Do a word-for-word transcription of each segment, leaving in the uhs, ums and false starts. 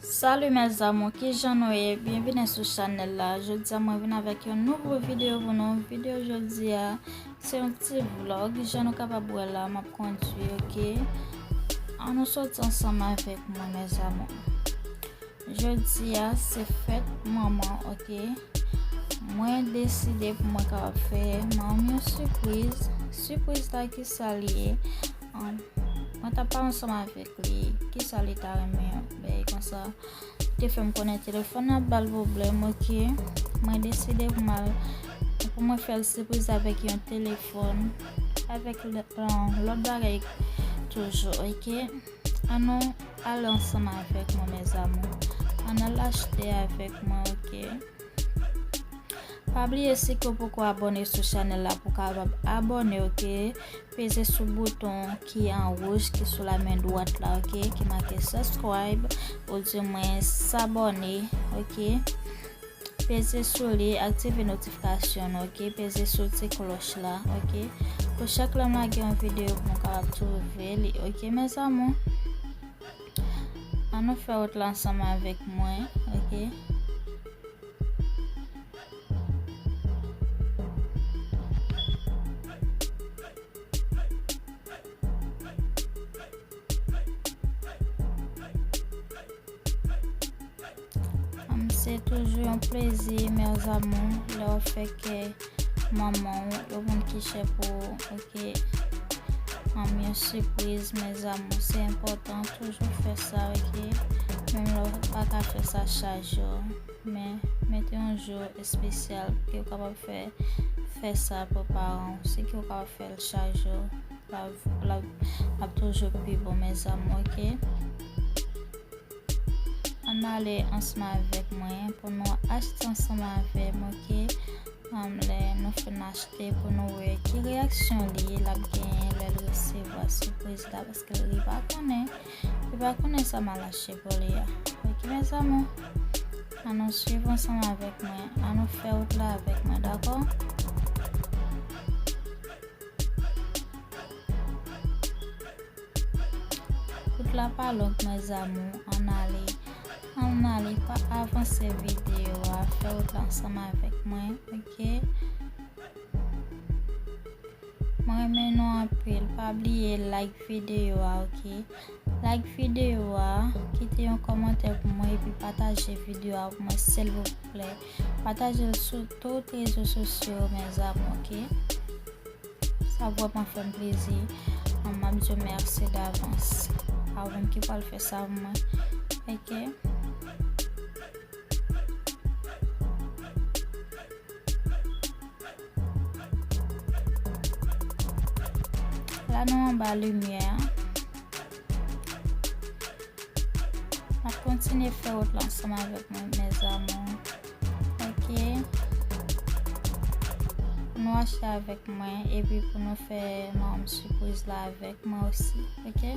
Salut mes amours, kijan nou ye? Byenvini sou chanèl la. Jodi a mwen vin avèk yon nouvo videyo pou nou. Videyo jodi a, se yon ti vlog. Jan nou kapab wè la, m ap kondui, oke? Ann nou soti ansanm avèk mwen, mes amours. Jodi a, se fèt manman, oke? Mwen deside pou mwen kapab fè manman m yon sipriz. Sipriz la, kisa l ye? An, mwen t ap pale ansanm avèk li, kisa li ta renmen, bay konsa. Li te fè m konnen telefòn nan ap ba l pwoblèm, oke. Mwen deside pou m al, pou mwen fè l sipriz avèk yon telefòn, avèk lè-, an, lòt bagay toujou, oke. Ann nou al ansanm avèk mwen, mes amours. Ann al achte avèk mwen, oke. Pa bliye, si ke w poko abòne sou chanèl la, pou w kapab abòne, oke? Peze sou bouton ki an wouj, ki sou la men dwat la, oke? Ki make subscribe, oudimwen s'abonner, oke? Peze sou li, aktive notifikasyon, oke? Peze sou ti klòch la, oke? Pou chak lè m lage yon videyo, pou nou kapab twouve li, oke, mes amours? Ann nou fè wout la ansanm avèk mwen, oke? Am, se toujou yon plezi, mes amours, lè w fè kè manman w, yon moun ki chè pou ou, oke? Am, yon sipriz, mes amours, se enpòtan, toujou fè sa, oke? Menm lè w pa ka fè sa chak jou. Men, mete yon jou espesyal pou ke w kapab fè, fè sa pou paran w. Si ke w kapab fè l chak jou, l ap, l ap, l ap toujou pi bon, mes amours, oke? Ann ale ansanm avèk mwen pou nou achte ansanm avè m, oke? Ann, lè nou fin achte, pou nou wè ki reyaksyon li, l ap genyen lè l resevwa sipriz la, paske li pa konnen. Li pa konnen sa m al achte pou li a. Oke, mes amours, ann nou swiv ansanm avèk mwen. Ann nou fè wout la avèk mwen, dakò? Wout la pa long, mes amours. Ann ale. Ann ale, pa avanse videyo a. Fè wout la ansanm avèk mwen, oke? Mwen renmen nou anpil. Pa bliye like videyo a, oke? Like videyo a, kite yon kòmantè pou mwen, epi pataje videyo a pou mwen, silvouplè. Pataje l sou tout rezo sosyo, mes amours, oke? Sa vrèman fè m plezi. An, m ap di w mèsi davans a ou menm ki pral fè sa pou mwen, oke? La nou anba limyè a. N ap kontinye fè wout la ansanm avèk mwen, mes amours. Oke. Pou nou achte avèk mwen, epi pou nou fè manman m sipriz la avèk mwen osi, oke?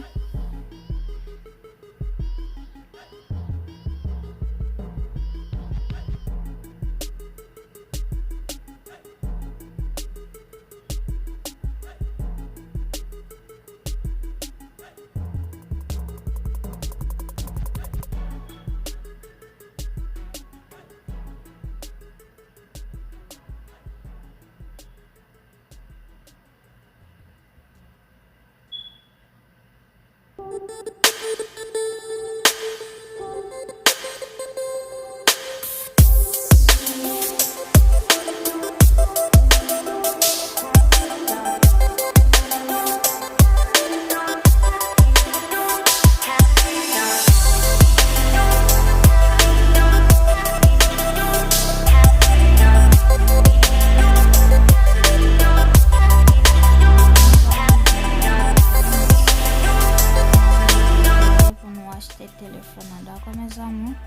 Pou nou achte telefòn nan, dakò, mes amours?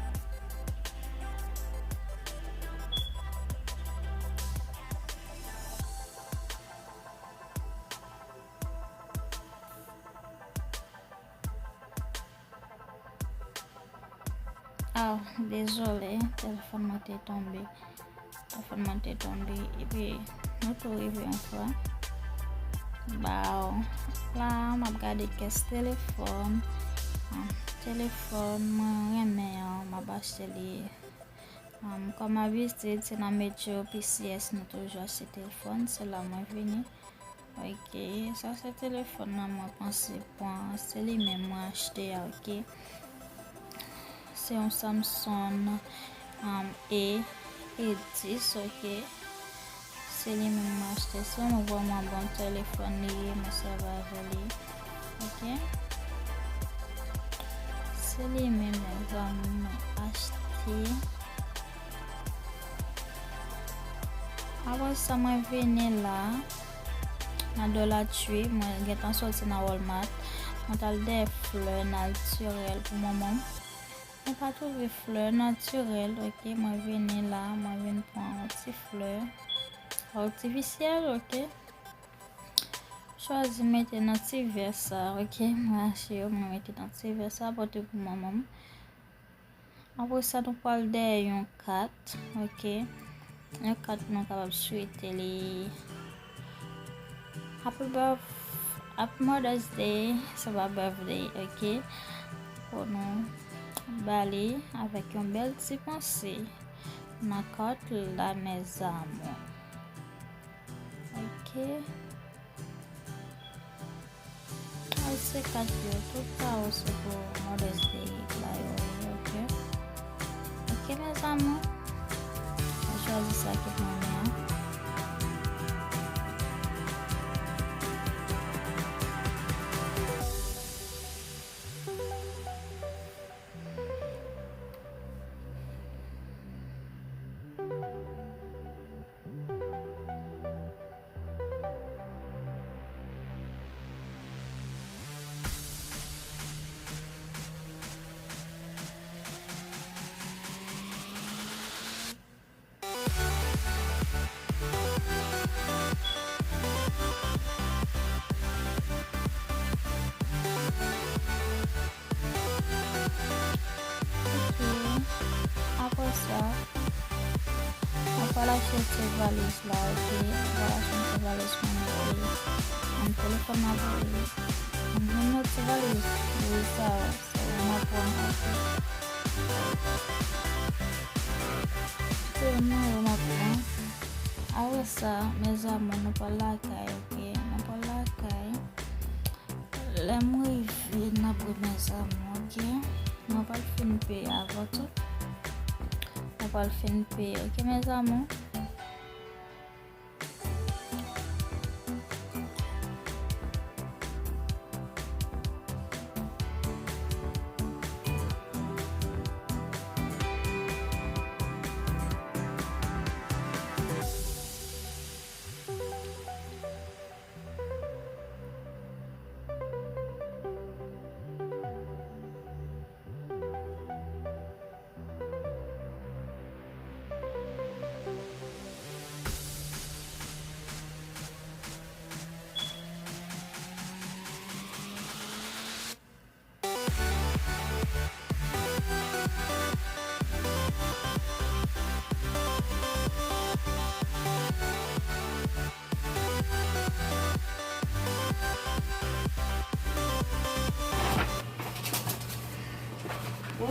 Ah, dezole, telefòn mwen te tonbe. Telefòn mwen te tonbe, epi nou tou rive yon fwa. Baw, la, m ap gade kès telefòn. Ah, Telefòn mwen renmen an, m ap achte li. Um, kòm abitid, se nan Metro P C S nou toujou achte telefòn, se la mwen vini. Ok, sa se telefòn nan mwen panse pran, se li menm mwen achte a, ok. Se yon Samsung, um, A, A dis, ok. Se li menm mwen achte, se yon vrèman bon telefòn li ye, mwen sèvi avè li, ok. Se li menm mezanmi mwen achte. Apre sa, mwen vini la, nan Dollar Tree, mwen gentan soti nan Walmart. Mwen t al dèyè flè natirèl pou manman m. Mwen pa twouve flè natirèl, ok. Mwen vini la, mwen vin pran yon ti flè atifisyèl, ok. Chwazi mete nan ti vè sa, ok. Mwen achte yo, mwen mete nan ti vè sa, pote pou manman m. Apre sa, nou pral dèyè yon kat, ok. Yon kat nou kapab swete li Happy birth-, Happy Mother's Day, se pa birthday, ok. Pou nou ba li avèk yon bèl ti panse nan kat la, mes amours. Ok. Ay, se kat yo, tout sa yo se pou Mother's Day la yo ye, ok? Ok, mes amours. Mwen chwazi sa ki pou mwen an. Ok. Apre sa, mwen pral achte ti valiz la, ok? Mwen pral achte yon ti valiz pou mwen, e, yon telefòn nan pou li. Mwen jwenn yon ti valiz, wi, sa, sa, mwen pran, ok? Se mwen, mwen pran. Apre sa, mes amours, nou pral lakay, ok? Nou pral lakay. Lè m rive, n ap wè mes amours, ok? Mwen pral fin peye avan tou. Mwen pral fin peye, ok, mes amours?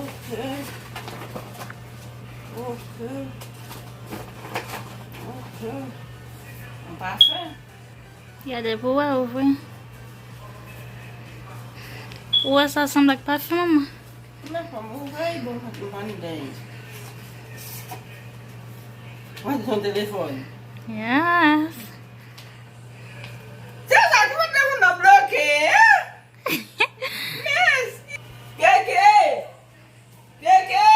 Ok. Ok. Ok. Ou pa fè? Gade pou wè, ouvri. Ou wè sa sanble ak pafen, manman? Men fò m ouvri, bon, m pa n dèy. Mwen te son telefòn. Yes. Se sa ki mete moun nan bloke, hein? Mèsi. Keke! Keke!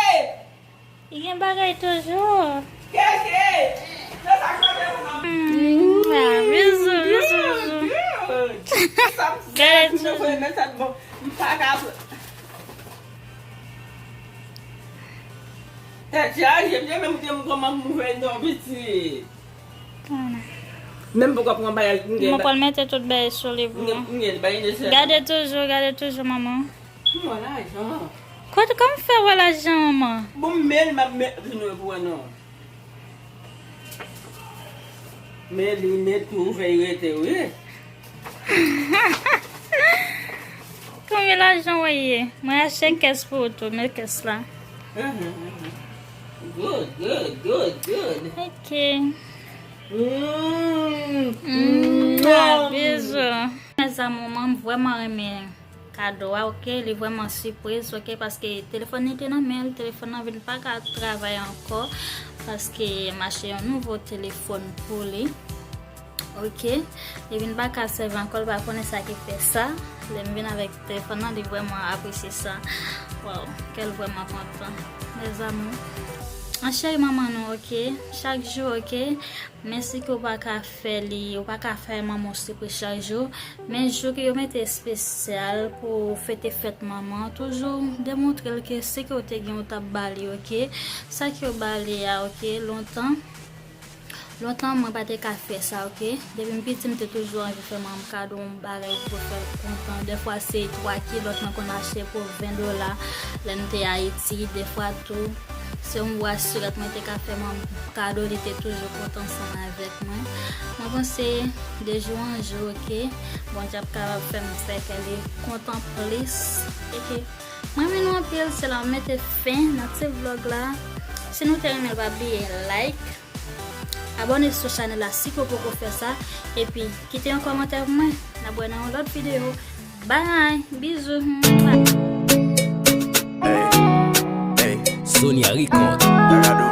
Li gen bagay toujou. Keke! Se sa ki mete moun nan. Mm, ah, bizou, bizou, bizou. Gade toujou. M pa ka pran. Tèt chaje, m te menm te m kòman m ouvè non pitit. Menm poko pran bagay, m gen. Mwen pral mete tout bagay sou li pou mwen. M gen bagay nesesè. Gade toujou, gade toujou, manman. M wè lajan. Kote, kòman fè wè lajan, manman? Bon, men m ap met vin wè pou wè non. Men li met tou, fè y rete, wi. Konbyen lajan w ye? Mwen achte kès pou ou tou, men kès la. Good, good, good, good. Ok. Mm. Mm, ah, bizou. Mes amours, mwen vrèman renmen kado a, ok? Li vrèman sipriz, ok? Paske telefòn li te nan men l, telefòn nan vin pa ka travay ankò. Paske m achte yon nouvo telefòn pou li. Ok, li vin pa ka sèvi ankò, l pa konnen sa ki fè sa. Lè m vin avèk telefòn nan, li vrèman apresye sa. Waw, kè l vrèman kontan. Mes amours, an cheri manman nou, ok? Chak jou, ok? Men si ke w pa ka fè li, ou pa ka fè manman w sipriz chak jou, men jou ke yo mete espesyal pou fete fèt manman, toujou demontre l ke si ke w te gen, ou t ap ba li, ok? Sa ke w ba li a, ok? Lontan, Lontan, mwen pa te ka fè sa, ok? Depi m piti, m te toujou anvi fè manman m kado yon bagay pou fè l kontan. Dèfwa, se twa kilòt mwen konn achte pou ven dola lè m te Ayiti. Dèfwa tou, se yon bwa sirèt mwen te ka fè manman m kado, li te toujou kontan ansanm avèk mwen. Mwen panse, de jou an jou, ok? Bondye ap kapab fè m fè kè li kontan plis. Ok. Mwen renmen nou anpil, se la m mete fen nan ti vlòg la. Si nou te renmen l, pa bliye like, abòne sou chanèl la si ke w poko fè sa, epi kite yon kòmantè pou mwen. N ap wè nan yon lòt videyo. Bye, bizou. Mwah. Hey, hey, Sonia Record.